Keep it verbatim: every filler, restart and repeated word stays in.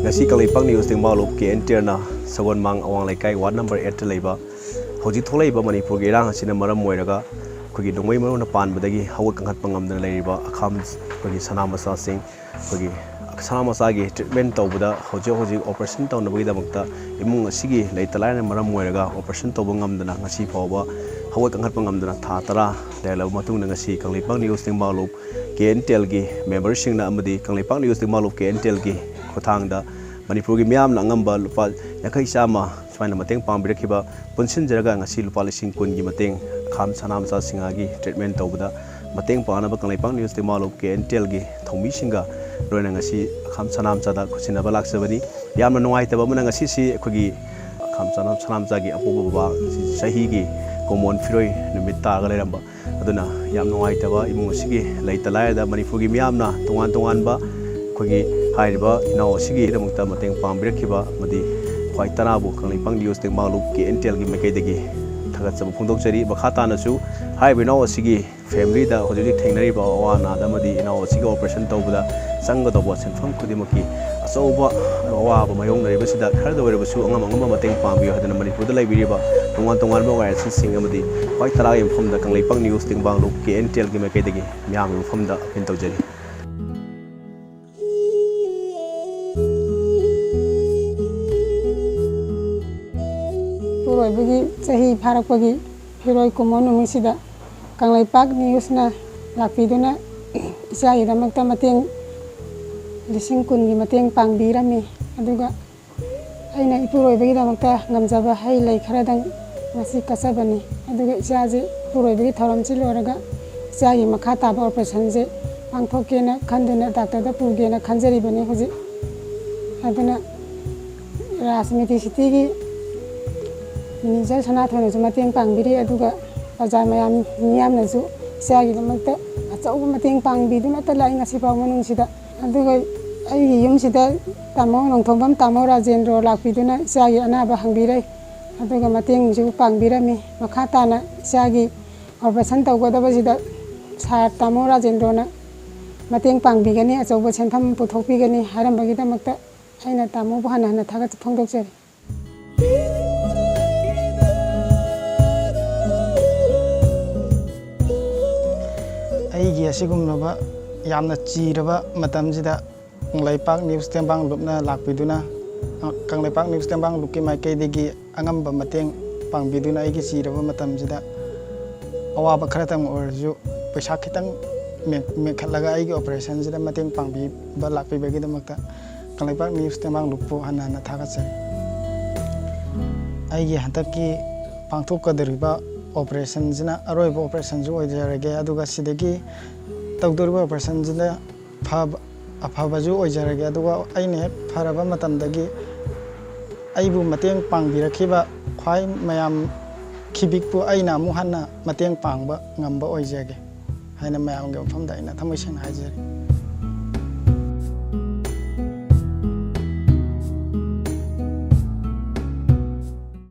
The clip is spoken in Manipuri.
ꯉꯁꯤ ꯀꯪꯂꯩꯄꯥꯛ ꯅ꯭ꯌꯨꯁ ꯇꯦꯡꯕꯥꯡꯂꯨꯞ ꯀꯦ ꯑꯦꯟ ꯇꯦꯜꯅ ꯁꯒꯣꯜꯃꯥꯡ ꯑꯋꯥꯡ ꯂꯩꯀꯥꯏ ꯋꯥꯔꯗ ꯅꯝꯕꯔ ꯑꯩꯠꯇ ꯂꯩꯕ ꯍꯧꯖꯤꯛ ꯊꯣꯛꯂꯛꯏꯕ ꯃꯅꯤꯄꯨꯔꯒꯤ ꯏꯔꯥꯡ ꯑꯁꯤꯅ ꯃꯔꯝ ꯑꯣꯏꯔꯒ ꯑꯩꯈꯣꯏꯒꯤ ꯅꯣꯡꯃꯩ ꯃꯔꯨꯅ ꯄꯥꯟꯕꯗꯒꯤ ꯍꯧꯒꯠ ꯀꯥꯡꯈꯠꯄ ꯉꯝꯗꯅ ꯂꯩꯔꯤꯕ ꯑꯈꯥꯝ ꯑꯩꯈꯣꯏꯒꯤ ꯁꯅꯥ ꯃꯆꯥꯁꯤꯡ ꯑꯩꯈꯣꯏꯒꯤ ꯁꯅꯥ ꯃꯆꯥꯒꯤ ꯇ꯭ꯔꯤꯠꯃꯦꯟ ꯇꯧꯕꯗ ꯍꯧꯖꯤꯛ ꯍꯧꯖꯤꯛ ꯑꯣꯄꯔꯦꯁꯟ ꯇꯧꯅꯕꯒꯤꯗꯃꯛꯇ ꯏꯃꯨꯡ ꯑꯁꯤꯒꯤ ꯂꯩꯇ ꯂꯥꯏꯔꯅ ꯃꯔꯝ ꯑꯣꯏꯔꯒ ꯑꯣꯄꯔꯦꯁꯟ ꯇꯧꯕ ꯉꯝꯗꯅ ꯉꯁꯤ ꯐꯥꯎꯕ ꯍꯧꯒꯠ ꯀꯥꯡꯈꯠꯄ ꯉꯝꯗꯅ ꯊꯥ ꯇꯔꯥ ꯂꯩꯔꯂꯕ ꯃꯇꯨꯡꯗ ꯉꯁꯤ ꯀꯪꯂꯩꯄꯥꯛ ꯅ꯭ꯌꯨꯁ ꯇꯦꯡꯕꯥꯡꯂꯨꯞ ꯀꯦ ꯑꯦꯟ ꯇꯦꯜꯒꯤ ꯃꯦꯝꯕꯔꯁꯤꯡꯅ ꯑꯃꯗꯤ ꯀꯪꯂꯩꯄꯥꯛ ꯅ꯭ꯌꯨꯁ ꯇꯦꯡꯕꯥꯡꯂꯨꯞ ꯀꯦ ꯑꯦꯟ ꯇꯦꯜꯒꯤ ꯈꯨꯠꯊꯥꯡꯗ ꯃꯅꯤꯄꯨꯔꯒꯤ ꯃꯤꯌꯥꯝꯅ ꯑꯉꯝꯕ ꯂꯨꯄꯥ ꯌꯥꯡꯈꯩ ꯆꯥꯝꯃ ꯁꯨꯃꯥꯏꯅ ꯃꯇꯦꯡ ꯄꯥꯡꯕꯤꯔꯛꯈꯤꯕ ꯄꯨꯟꯁꯤꯟꯖꯔꯒ ꯉꯁꯤ ꯂꯨꯄꯥ ꯂꯤꯁꯤꯡ ꯀꯨꯟꯒꯤ ꯃꯇꯦꯡ ꯑꯈꯥꯝ ꯁꯅꯥ ꯃꯆꯥꯁꯤꯡꯍꯒꯤ ꯇ꯭ꯔꯤꯠꯃꯦꯟ ꯇꯧꯕꯗ ꯃꯇꯦꯡ ꯄꯥꯡꯅꯕ ꯀꯪꯂꯩꯄꯥꯛ ꯅ꯭ꯌꯨꯁ ꯇꯦꯡꯕꯥꯡꯂꯨꯞ ꯀꯦ ꯑꯦꯟ ꯇꯦꯜꯒꯤ ꯊꯧꯃꯤꯁꯤꯡꯒ ꯂꯣꯏꯅꯅ ꯉꯁꯤ ꯑꯈꯥꯝ ꯁꯅꯥ ꯃꯆꯥꯗ ꯈꯨꯠꯁꯤꯟꯅꯕ ꯂꯥꯛꯆꯕꯅꯤ꯫ ꯌꯥꯝꯅ ꯅꯨꯡꯉꯥꯏꯇꯕ ꯑꯃꯅ ꯉꯁꯤꯁꯤ ꯑꯩꯈꯣꯏꯒꯤ ꯑꯈꯥꯝ ꯁꯅꯥ ꯃꯆꯥꯒꯤ ꯑꯄꯣꯛꯄ ꯕꯕꯥ ꯉꯁꯤ ꯆꯍꯤꯒꯤ ꯀꯨꯃꯣꯟ ꯐꯤꯔꯣꯏ ꯅꯨꯃꯤꯠ ꯇꯥꯔꯒ ꯂꯩꯔꯝꯕ ꯑꯗꯨꯅ ꯌꯥꯝ ꯅꯨꯡꯉꯥꯏꯇꯕ ꯏꯃꯨꯡ ꯑꯁꯤꯒꯤ ꯂꯩꯇ ꯂꯥꯏꯔꯗ ꯃꯅꯤꯄꯨꯔꯒꯤ ꯃꯤꯌꯥꯝꯅ ꯇꯣꯉꯥꯟ ꯇꯣꯉꯥꯟꯕ ꯑꯩꯈꯣꯏꯒꯤ ꯍꯥꯏꯔꯤꯕ ꯏꯅꯥꯎ ꯑꯁꯤꯒꯤꯗꯃꯛꯇ ꯃꯇꯦꯡ ꯄꯥꯡꯕꯤꯔꯛꯈꯤꯕ ꯑꯃꯗꯤ ꯈ꯭ꯋꯥꯏ ꯇꯔꯥꯕꯨ ꯀꯪꯂꯩꯄꯥꯛ ꯅ꯭ꯌꯨꯁ ꯇꯦꯡꯕꯥꯡꯂꯨꯞ ꯀꯦ ꯑꯦꯟ ꯇꯦꯜꯒꯤ ꯃꯥꯏꯀꯩꯗꯒꯤ ꯊꯥꯒꯠꯆꯕ ꯐꯣꯡꯗꯣꯛꯆꯔꯤ꯫ ꯃꯈꯥ ꯇꯥꯅꯁꯨ ꯍꯥꯏꯔꯤꯕ ꯏꯅꯥꯎ ꯑꯁꯤꯒꯤ ꯐꯦꯃꯤꯂꯤꯗ ꯍꯧꯖꯤꯛ ꯍꯧꯖꯤꯛ ꯊꯦꯡꯅꯔꯤꯕ ꯑꯋꯥ ꯑꯅꯥꯗ ꯑꯃꯗꯤ ꯏꯅꯥꯎ ꯑꯁꯤꯒꯤ ꯑꯣꯄꯔꯦꯁꯟ ꯇꯧꯕꯗ ꯆꯪꯒꯗꯧꯕ ꯁꯦꯟꯐꯝ ꯈꯨꯗꯤꯡꯃꯛꯀꯤ ꯑꯆꯧꯕ ꯑꯋꯥꯕ ꯃꯥꯌꯣꯛꯅꯔꯤꯕꯁꯤꯗ ꯈꯔꯗ ꯑꯣꯏꯔꯕꯁꯨ ꯑꯉꯝ ꯑꯉꯝꯕ ꯃꯇꯦꯡ ꯄꯥꯡꯕꯤꯌꯨ ꯍꯥꯏꯗꯨꯅ ꯃꯅꯤꯄꯨꯔꯗ ꯂꯩꯕꯤꯔꯤꯕ ꯇꯣꯉꯥꯟ ꯇꯣꯉꯥꯟꯕ ꯑꯣꯔꯒꯅꯥꯏꯖꯦꯁꯟꯁꯤꯡ ꯑꯃꯗꯤ ꯈ꯭ꯋꯥꯏ ꯇꯔꯥꯒꯤ ꯃꯐꯝꯗ ꯀꯪꯂꯩꯄꯥꯛ ꯅ꯭ꯌꯨꯁ ꯇꯦꯡꯕꯥꯡꯂꯨꯞ ꯀꯦ ꯑꯦꯟ ꯇꯦꯜꯒꯤ ꯃꯥꯏꯀꯩꯗꯒꯤ ꯃꯤꯌꯥꯝꯒꯤ ꯃꯐꯝꯗ ꯑꯄꯤꯜ ꯇꯧꯖꯔꯤ꯫ ꯏꯄꯨꯔꯣꯏꯕꯒꯤ ꯆꯍꯤ ꯐꯥꯔꯛꯄꯒꯤ ꯐꯤꯔꯣꯏ ꯀꯨꯝꯑꯣꯟ ꯅꯨꯃꯤꯠꯁꯤꯗ ꯀꯪꯂꯩꯄꯥꯛ ꯅ꯭ꯌꯨꯁꯅ ꯂꯥꯛꯄꯤꯗꯨꯅ ꯏꯆꯥꯒꯤꯗꯃꯛꯇ ꯃꯇꯦꯡ ꯂꯤꯁꯤꯡ ꯀꯨꯟꯒꯤ ꯃꯇꯦꯡ ꯄꯥꯡꯕꯤꯔꯝꯃꯤ꯫ ꯑꯗꯨꯒ ꯑꯩꯅ ꯏꯄꯨꯔꯣꯏꯕꯒꯤꯗꯃꯛꯇ ꯉꯝꯖꯕ ꯍꯩ ꯂꯩ ꯈꯔꯗꯪ ꯉꯁꯤ ꯀꯠꯆꯕꯅꯤ꯫ ꯑꯗꯨꯒ ꯏꯆꯥꯁꯦ ꯏꯄꯨꯔꯣꯏꯕꯒꯤ ꯊꯧꯔꯝꯁꯤ ꯂꯣꯏꯔꯒ ꯏꯆꯥꯒꯤ ꯃꯈꯥ ꯇꯥꯕ ꯑꯣꯄꯔꯦꯁꯟꯁꯦ ꯄꯥꯡꯊꯣꯛꯀꯦꯅ ꯈꯟꯗꯨꯅ ꯗꯥꯛꯇꯔꯗ ꯄꯨꯒꯦꯅ ꯈꯟꯖꯔꯤꯕꯅꯤ ꯍꯧꯖꯤꯛ꯫ ꯑꯗꯨꯅ ꯔꯥꯖꯅꯤꯇꯤ ꯁꯤꯇꯤꯒꯤ ꯃꯦꯅꯦꯖꯔ ꯁꯅꯥꯊꯣꯏꯅꯁꯨ ꯃꯇꯦꯡ ꯄꯥꯡꯕꯤꯔꯤ, ꯑꯗꯨꯒ ꯄ꯭ꯔꯖꯥ ꯃꯌꯥꯝ ꯃꯤꯌꯥꯝꯅꯁꯨ ꯏꯆꯥꯒꯤꯗꯃꯛꯇ ꯑꯆꯧꯕ ꯃꯇꯦꯡ ꯄꯥꯡꯕꯤꯗꯨꯅꯇ ꯂꯥꯛꯏ ꯉꯁꯤꯐꯥꯎ ꯃꯅꯨꯡꯁꯤꯗ꯫ ꯑꯗꯨꯒ ꯑꯩꯒꯤ ꯌꯨꯝꯁꯤꯗ ꯇꯥꯃꯣ ꯅꯣꯡꯊꯣꯝꯕꯝ ꯇꯥꯃꯣ ꯔꯥꯖꯦꯟꯗ꯭ꯔꯣ ꯂꯥꯛꯄꯤꯗꯨꯅ ꯏꯆꯥꯒꯤ ꯑꯅꯥꯕ ꯍꯪꯕꯤꯔꯦ, ꯑꯗꯨꯒ ꯃꯇꯦꯡꯁꯨ ꯄꯥꯡꯕꯤꯔꯝꯃꯤ꯫ ꯃꯈꯥ ꯇꯥꯅ ꯏꯆꯥꯒꯤ ꯑꯣꯄꯔꯦꯁꯟ ꯇꯧꯒꯗꯕꯁꯤꯗ ꯁꯥꯔ ꯇꯥꯃꯣ ꯔꯥꯖꯦꯟꯗ꯭ꯔꯣꯅ ꯃꯇꯦꯡ ꯄꯥꯡꯕꯤꯒꯅꯤ, ꯑꯆꯧꯕ ꯁꯦꯟꯐꯝ ꯄꯨꯊꯣꯛꯄꯤꯒꯅꯤ ꯍꯥꯏꯔꯝꯕꯒꯤꯗꯃꯛꯇ ꯑꯩꯅ ꯇꯥꯃꯣꯕꯨ ꯍꯟꯅ ꯍꯟꯅ ꯊꯥꯒꯠꯄ ꯐꯣꯡꯗꯣꯛꯆꯔꯤ꯫ ꯑꯩꯒꯤ ꯑꯁꯤꯒꯨꯝꯂꯕ ꯌꯥꯝꯅ ꯆꯤꯔꯕ ꯃꯇꯝꯁꯤꯗ ꯀꯪꯂꯩꯄꯥꯛ ꯅ꯭ꯌꯨꯁ ꯇꯦꯡꯕꯥꯡ ꯂꯨꯞꯅ ꯂꯥꯛꯄꯤꯗꯨꯅ, ꯀꯪꯂꯩꯄꯥꯛ ꯅ꯭ꯌꯨꯁ ꯇꯦꯡꯕꯥꯡ ꯂꯨꯞꯀꯤ ꯃꯥꯏꯀꯩꯗꯒꯤ ꯑꯉꯝꯕ ꯃꯇꯦꯡ ꯄꯥꯡꯕꯤꯗꯨꯅ, ꯑꯩꯒꯤ ꯆꯤꯔꯕ ꯃꯇꯝꯁꯤꯗ ꯑꯋꯥꯕ ꯈꯔꯇꯪ ꯑꯣꯏꯔꯁꯨ ꯄꯩꯁꯥ ꯈꯤꯇꯪ ꯃꯦꯟ-, ꯃꯦꯟꯈꯠꯂꯒ ꯑꯩꯒꯤ ꯑꯣꯄꯔꯦꯁꯟꯁꯤꯗ ꯃꯇꯦꯡ ꯄꯥꯡꯕꯤꯕ ꯂꯥꯛꯄꯤꯕꯒꯤꯗꯃꯛꯇ ꯀꯪꯂꯩꯄꯥꯛ ꯅ꯭ꯌꯨꯁ ꯇꯦꯡꯕꯥꯡ ꯂꯨꯞꯄꯨ ꯍꯟꯅ ꯍꯟꯅ ꯊꯥꯒꯠꯆꯔꯤ꯫ ꯑꯩꯒꯤ ꯍꯟꯗꯛꯀꯤ ꯄꯥꯡꯊꯣꯛꯀꯗꯧꯔꯤꯕ ꯑꯣꯄꯔꯦꯁꯟꯁꯤꯅ ꯑꯔꯣꯏꯕ ꯑꯣꯄꯔꯦꯁꯟꯁꯨ ꯑꯣꯏꯖꯔꯒꯦ, ꯑꯗꯨꯒ ꯁꯤꯗꯒꯤ ꯇꯧꯗꯧꯔꯤꯕ ꯑꯣꯄꯔꯦꯁꯟꯁꯤꯗ ꯐꯕ, ꯑꯐꯕꯁꯨ ꯑꯣꯏꯖꯔꯒꯦ꯫ ꯑꯗꯨꯒ ꯑꯩꯅ ꯍꯦꯛ ꯐꯔꯕ ꯃꯇꯝꯗꯒꯤ ꯑꯩꯕꯨ ꯃꯇꯦꯡ ꯄꯥꯡꯕꯤꯔꯛꯈꯤꯕ ꯈ꯭ꯋꯥꯏ ꯃꯌꯥꯝ ꯈꯤꯕꯤꯛꯄꯨ ꯑꯩꯅ ꯑꯃꯨꯛ ꯍꯟꯅ ꯃꯇꯦꯡ ꯄꯥꯡꯕ ꯉꯝꯕ ꯑꯣꯏꯖꯒꯦ ꯍꯥꯏꯅ ꯃꯌꯥꯝꯒꯤ ꯃꯐꯝꯗ ꯑꯩꯅ ꯊꯃꯣꯏ ꯁꯦꯡꯅ ꯍꯥꯏꯖꯔꯤ꯫